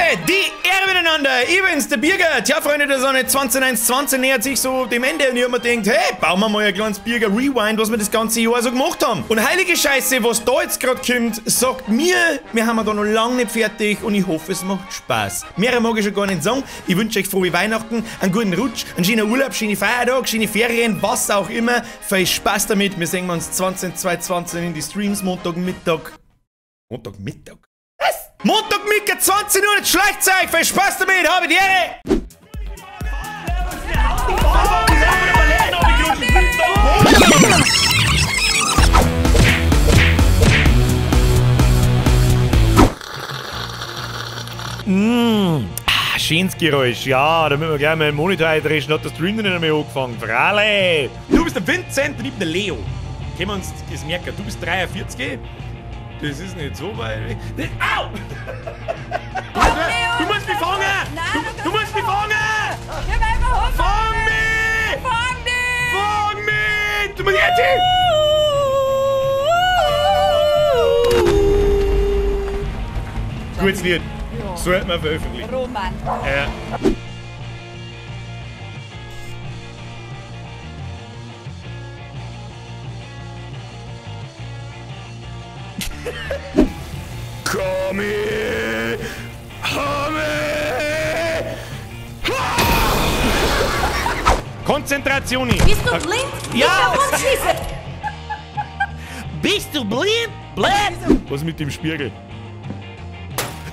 Habe die Ehre miteinander! Ich bin's, der Birger! Tja, Freunde der Sonne, 20.1.20 nähert sich so dem Ende und ich hab mir gedacht, hey, bauen wir mal ein kleines Birger Rewind, was wir das ganze Jahr so gemacht haben. Und heilige Scheiße, was da jetzt gerade kommt, sagt mir, wir haben da noch lange nicht fertig und ich hoffe, es macht Spaß. Mehr mag ich schon gar nicht sagen. Ich wünsche euch frohe Weihnachten, einen guten Rutsch, einen schönen Urlaub, schöne Feiertag, schöne Ferien, was auch immer. Viel Spaß damit. Wir sehen uns 20.2.20 in die Streams, Montagmittag. Montagmittag? Was? Montagmittag 20 Uhr, jetzt schleicht euch! Viel Spaß damit, habe die Ehre! Mmh, schönes Geräusch, ja, da müssen wir gleich mal den Monitor eindrehen, hat der Stream noch nicht mehr angefangen. Fralle! Du bist der Vincent und ich bin der Leo. Können wir uns das merken? Du bist 43. Das ist nicht so weit weg. Au! Du musst mich fangen! Nein, du musst mich fangen! Fang mich! Fang dich! Fang mich! Du musst jetzt hin! Gutes Lied. Ja. Sollte man veröffentlichen. Roman. Ja. Komm her! Konzentration! Bist du blind? Ja! Bist du blind? Blind? Was mit dem Spiegel?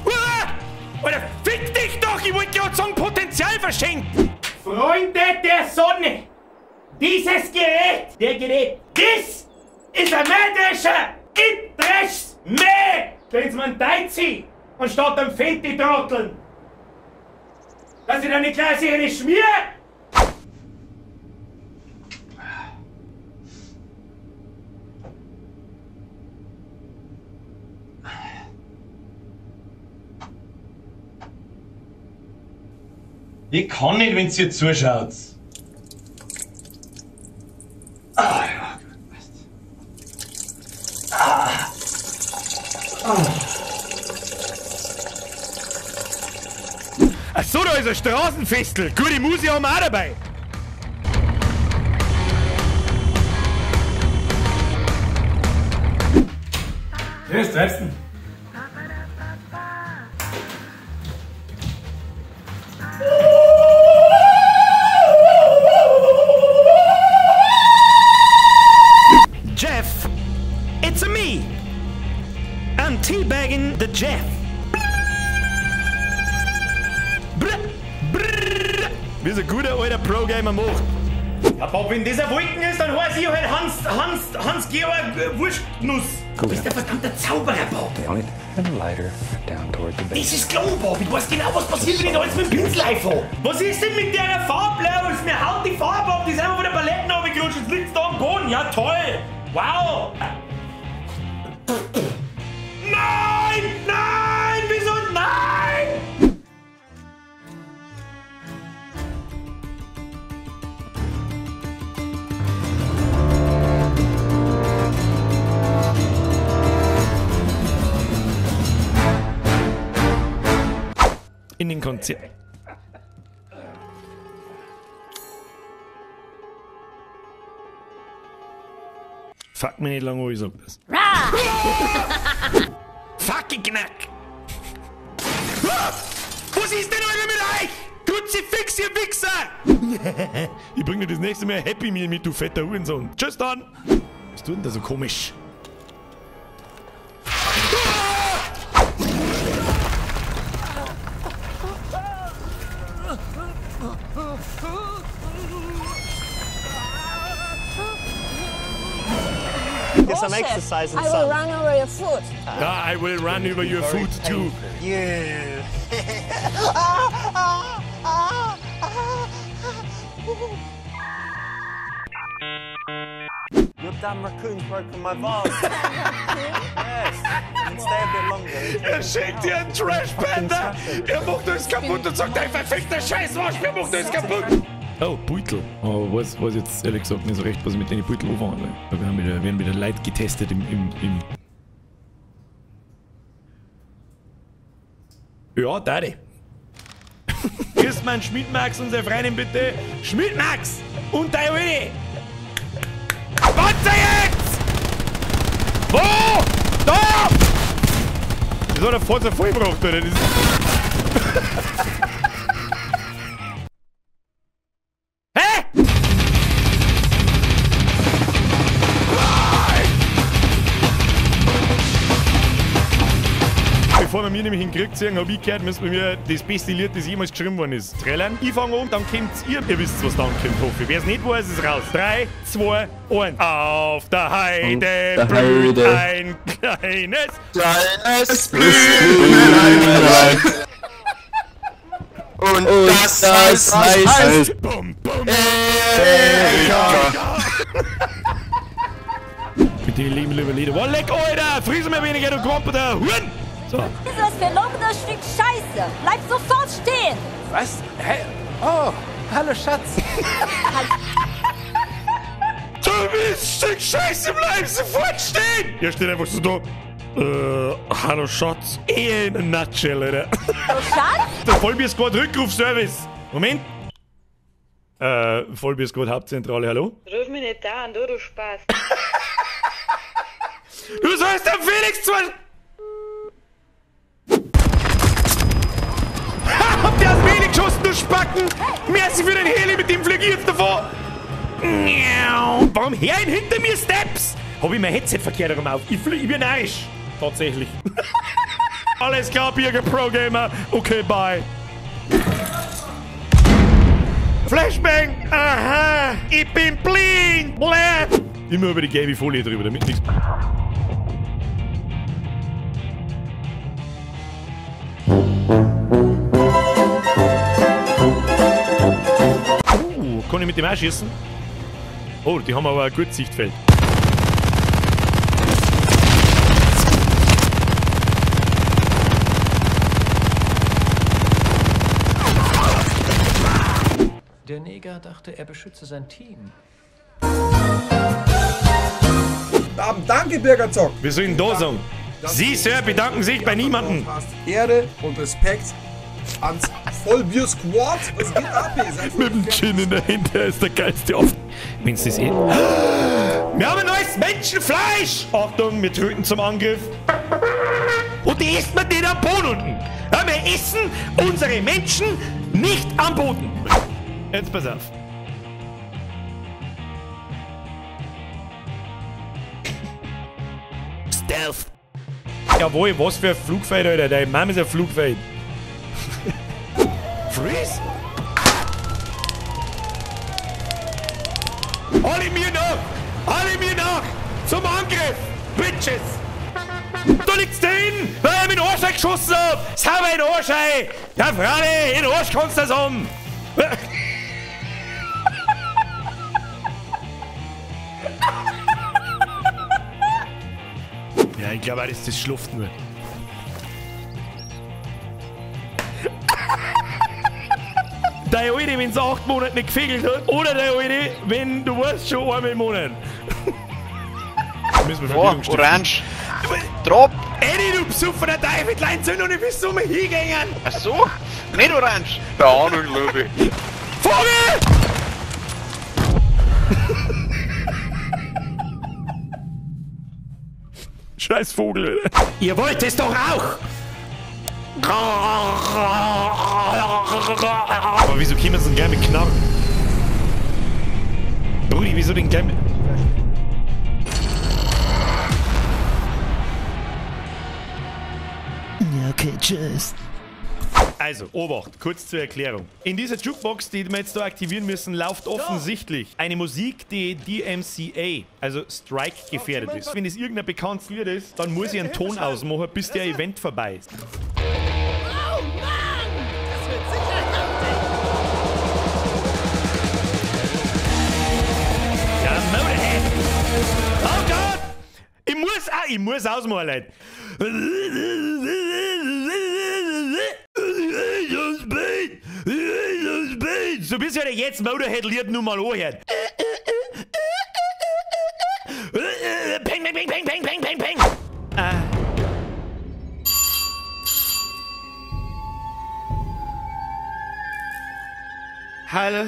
Uah! Alter, fick dich doch! Ich wollte gerade sagen, Potenzial verschenkt! Freunde der Sonne! Dieses Gerät, der Gerät, das ist ein Mähdrescher! Interess me! Stellen Sie mir einen Deizi anstatt am Fenty-Trotteln! Dass ich da nicht gleich eine schmier! Ich kann nicht, wenn ihr zuschaut. Ah, ja, gut, passt. Ah. Ah. Ach so, da ist ein Straßenfestel. Gute Musik haben wir auch dabei. Ja, was treibst du denn? Jeff, it's a me. I'm teabagging the Jeff. Brr, brr. Wie so ein guter alter Pro-Gamer macht. Ja, Bob, wenn das ein Wolken ist, dann heiß ich halt Hans-Georg Wurstnuss. Du bist der verdammte Zauberer, Bob. Das ist klar, Bob. Ich weiß genau, was passiert, wenn ich da jetzt mit dem Pinsel einfahre. Was ist denn mit der Farbe los? Mir haut die Farbe ab. Die ist einfach von der Paletten runtergerutscht. Jetzt liegt's da am Boden. Ja, toll. Wow. Nein! Nein! Wieso nein? In den Konzert. Fuck mich nicht lange, ich sag das. Fucking Knack! Was ist denn heute mit euch? Kruzifix, ihr Wichser! Ich bring dir das nächste Mal ein Happy Meal mit, du fetter Hurensohn. Tschüss dann! Was tut denn da so komisch? Get some exercise and I will run over your foot. Ah, I will run over your foot too. Yeah. Your damn raccoon's broken my vase. Yes. And stay a bit longer. Er schickt dir einen Trash Panda. Er macht uns kaputt und sagt, ey, verfickter Scheißwasch, wir machen uns kaputt. Oh, Beutel. Oh, weiß jetzt ehrlich gesagt nicht so recht, was ich mit den Beutel anfangen will. Wir haben wieder, werden wieder Leid getestet im Ja, Daddy. Christmann Schmidt-Max und seine Freundin bitte. Schmidt-Max und deine Alte. Panzer jetzt! Wo? Da! Das hat er voll vollgebracht, oder? Das ist Hä? Bevor wir mir nämlich in den Krieg ziehen, hab ich gehört, müssen wir mir das beste Lied, das jemals geschrieben worden ist, trällern. Ich fange an, dann kommt's ihr. Ihr wisst, was dann kommt, hoffe ich. Wer es nicht weiß, ist raus. 3, 2, 1. Auf der Heide blüht ein kleines Blümelein. Und das heißt Bum, bum. Mit den lieben, lieben Lieder. Oh, leck, Alter! Friss mir weniger, du Quamperter Huren! So. Dieses verlogene Stück Scheiße! Bleib sofort stehen! Was? Hä? Oh, hallo Schatz! Du bist Stück Scheiße, bleib sofort stehen! Ihr steht einfach so da. Hallo Schatz. In a nutshell, Alter. Hallo Schatz? Der Vollbier Squad Rückrufservice. Moment. Vollbier Squad Hauptzentrale, hallo? Ruf mich nicht da an, du Spaß. Du sollst dem Felix zwar. Habt ihr aus dem Heli geschossen, du Spacken? Merci für den Heli, mit dem flieg ich jetzt davon. Warum hören hinter mir Steps? Hab ich mein Headset verkehrt herum auf? Ich flieg, ich bin narrisch. Tatsächlich. Alles klar, Birger Pro Gamer. Okay, bye. Flashbang! Aha! Ich bin blind! Bläh. Immer über die gelbe Folie drüber, damit nichts. Kann ich mit dem auch schießen? Oh, die haben aber ein gutes Sichtfeld. Der Neger dachte, er beschütze sein Team. Danke, Birger Zock. Wir sollen da sagen. Sie, Sir, bedanken sich bei niemandem. Ehre und Respekt ans Vollbier Squad. Was geht ab hier? Mit dem Gin in der Hinterher ist der geilste auf. Wenn's das eh. Wir haben ein neues Menschenfleisch! Achtung, wir töten zum Angriff. Und die isst man den am Boden unten. Ja, wir essen unsere Menschen nicht am Boden. Jetzt pass auf. Stealth. Jawohl, was für ein Flugfeld, Alter. Deine Mama ist ein Flugfeld. Freeze? Alle mir nach! Alle mir nach! Zum Angriff! Bitches! Da liegt's hin, weil ich mir den Arsch geschossen hab! Sauber in den Arsch, ey! Ja, Frale, in den Arsch kannst du das haben! Ja, ich glaube auch, dass das schluft nur. Deine Alte, wenn sie 8 Monate nicht gefegelt hat, oder deine Alte, wenn du weißt schon einmal im Monat. Müssen wir oh, orange. Drop! Eddie, du besoffener Teufel, klein sind und ich bist so mal hingegangen! Ach so? Nicht orange! Keine Ahnung, glaube ich. Vogel! Scheiß Vogel! Ihr wollt es doch auch! Aber wieso kämen sie denn gleich mit Knarren? Brudi, wieso denn gleich mit... Okay, tschüss. Also, Obacht, kurz zur Erklärung. In dieser Jukebox, die wir jetzt da aktivieren müssen, läuft offensichtlich eine Musik, die DMCA, also Strike, gefährdet ist. Wenn es irgendein bekanntes Lied ist, dann muss ich einen Ton ausmachen, bis der Event vorbei ist. Oh Mann! Das wird sicher heftig! Ja, Motorhead! Oh Gott! Ich muss ausmachen, Leute. So bis ja jetzt Motorhead-Lied nun mal anhört. Peng, peng, peng, peng, peng, peng, peng, peng. Hallo.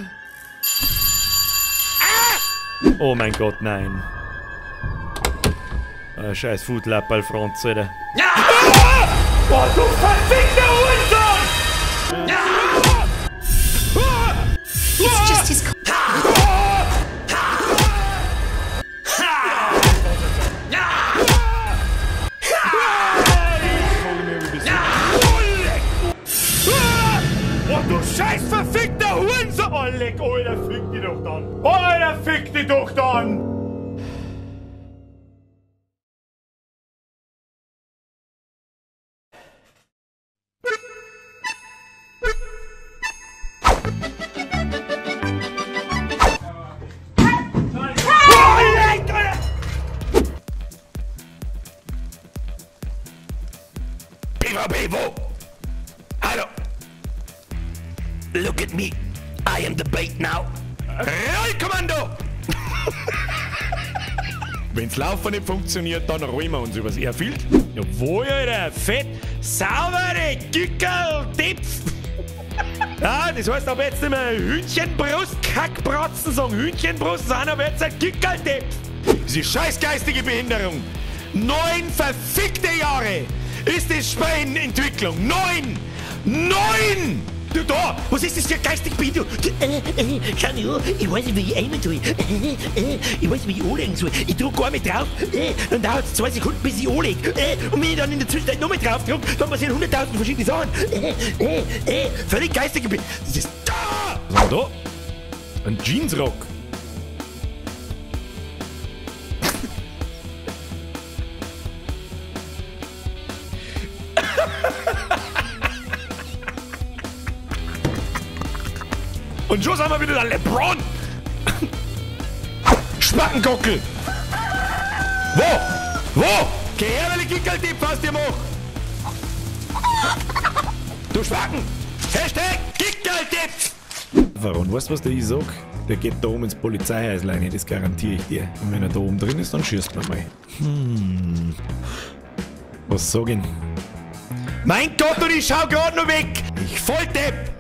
Ah! Oh mein Gott, nein. Ah, scheiß Foodlappal, Franz, Alter. Ja! Ah! Boah, du verfickter Hurensohn! Ja! Ah! It's just his... Oh, du scheiß verfickter Hurensohn! Oh, leck, Alter, fick dich doch dann! Alter, fick dich doch dann! PvP, wo? Hallo! Look at me! I am the bait now! Rollkommando! Wenn's Laufen nicht funktioniert, dann rollen wir uns übers Airfield. Jawohl, Alter! Fett! Saubere Gickel-Dipf! Ja, das heißt aber jetzt nicht mehr Hühnchenbrust, Kackbratzen sagen Hühnchenbrust, sondern aber jetzt ein Gickel-Dipf! Diese scheiß geistige Behinderung! 9 verfickte Jahre! Ist das Spiel in Entwicklung? 9! 9! Du da! Was ist das für geistig Behinderung? Schau mich an, ich weiß nicht, wie ich aimen soll. Ich weiß nicht, wie ich anlegen soll. Ich drück gar nicht drauf, dann dauert es 2 Sekunden, bis ich anlege. Und wenn ich dann in der Zwischenzeit nochmal drauf drück, dann passieren 100.000 verschiedene Sachen. Völlig geistige Behinderung. Das ist da! Was haben wir da? Ein Jeansrock. Und schon sind wir wieder der LeBron! Spackengockel! Wo? Wo? Geh her, weil ich Gickel-Tipp was dir mach! Du Spacken! Hashtag Gickel-Tipp! Warum? Weißt du, was der ich sag? Der geht da oben ins Polizeihäuslein, das garantiere ich dir. Und wenn er da oben drin ist, dann schießt man mal. Was sag ich? Mein Gott, und ich schau grad noch weg! Ich Volldepp!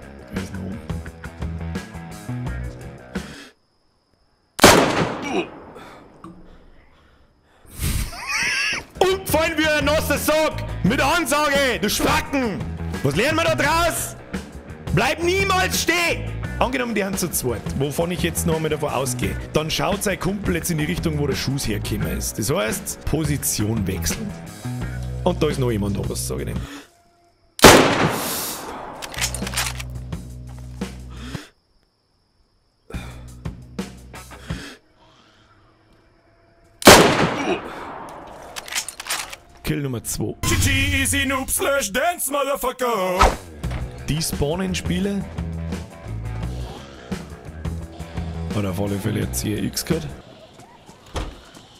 Umgefallen wie ein nasser Sack! Mit Ansage, du Spacken! Was lernen wir da draus? Bleib niemals stehen! Angenommen, die haben zu zweit, wovon ich jetzt noch einmal davon ausgehe. Dann schaut sein Kumpel jetzt in die Richtung, wo der Schuss hergekommen ist. Das heißt, Position wechseln. Und da ist noch jemand da, was sage ich denn? Kill Nummer 2. GG, easy noob slash dance, motherfucker! Die spawnen Spiele. Hat auf alle Fälle jetzt hier X gehört.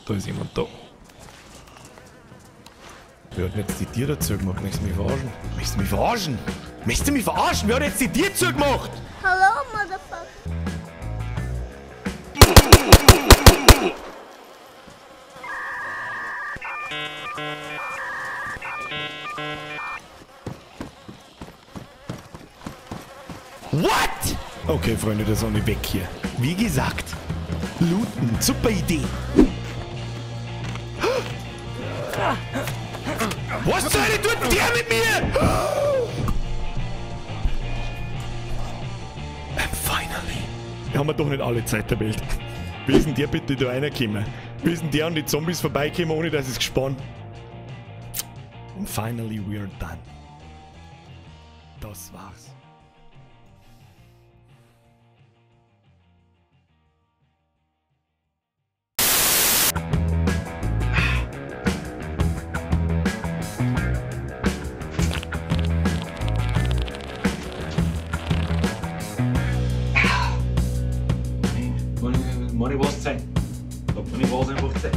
Da ist jemand da. Wer hat denn jetzt die Tür dazu gemacht? Möchtest du mich verarschen? Möchtest du mich verarschen? Möchtest du mich verarschen? Wer hat jetzt die Tür zugemacht? Hallo, Motherfucker. What? Okay, Freunde der Sonne, weg hier. Wie gesagt, looten, super Idee. Was zur Hölle tut der mit mir? And finally. Wir haben wir doch nicht alle Zeit der Welt. Wie ist denn der bitte da reingekommen? Wie ist denn der an die Zombies vorbeigekommen, ohne dass es gespannt? And finally we are done. Das war's. Money was sein. Da kann ich was einfach sein.